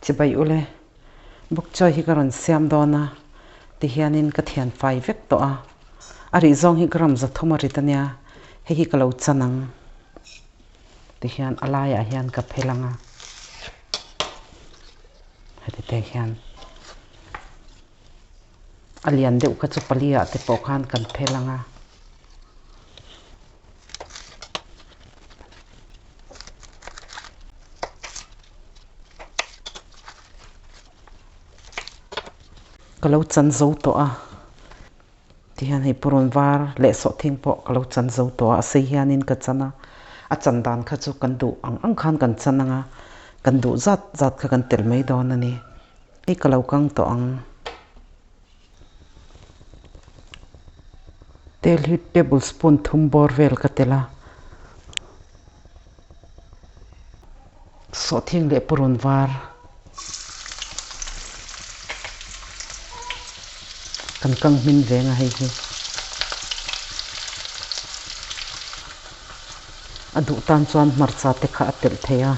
Chibai ule, bawkchawi hi ka rawn siam dawn a, tihianin ka thian fai vek tawh a, a rih zawng hi gram 300 a rit a nia, hei hi ka lo chan ang. Tihian a laiah hian ka phel ang a, heti te hian a lian deuh kha chu pali ah te pawh khan kan phel ang a. Ka lo chan zo tawh a, tihian hei purun var leh sawhthing pawh ka lo chan zo tawh a, a sei hianin ka chan a, a chan dan kha chu kan duh ang ang khan kan chan ang a, kan duh zat zat kha kan telh mai dawn a ni. Hei ka lo kang tawh ang. Tel hi table spoon thum bawr vel ka telh a, sawhthing leh purun var kan kang hmin veng a hei hi a duh tan chuan hmarcha te kha a telh thei a.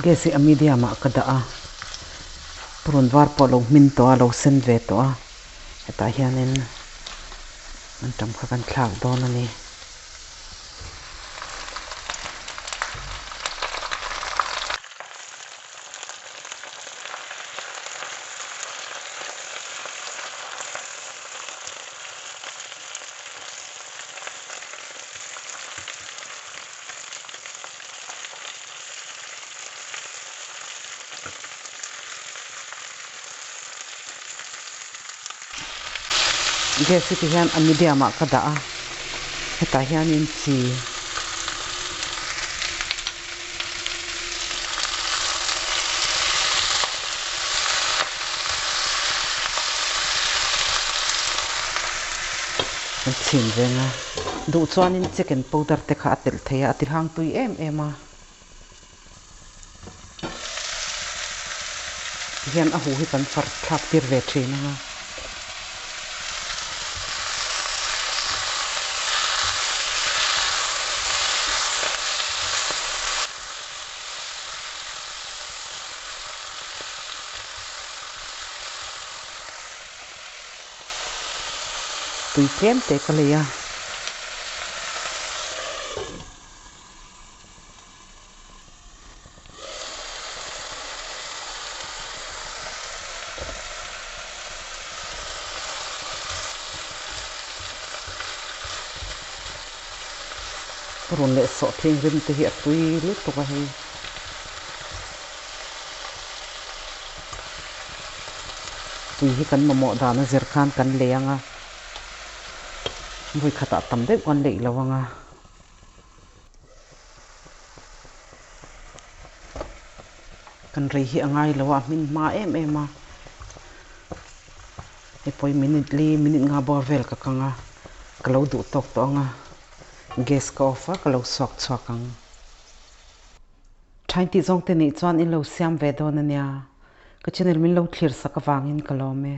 Gas hi a medium ah ka dah a, purun var pawh lo hmin tawh a, lo sen ve tawh a, hetah hianin antam kha kan thlak dawn a ni. Gas hi ti hian a medium ah ka dah a hetah hianin chi an chhin reng a. Duh chuanin chicken powder te kha a telh thei a, a ti hang tui em em a. Tihian a huh hi kan far thlak tir ve thin ang a. Tui tlem te ka lei a. Purun leh sawhthing rim te hi a tui lutuk a hei. Tui hi kan mamawh dan a zir khan kan lei ang a, vawi khatah tam deuh kan leih lo ang a. Kan rei hi a ngai lo a, a hmin hma em em a, hei pawh hi minute li minute nga bawr vel ka kang a, ka lo duh tawk tawh ang a, gas ka off a ka lo suak chhuak ang. Thain tih zawng te nih chuan in lo siam ve dawn a nia. Ka channel min lo thlir sak avangin ka lawm e.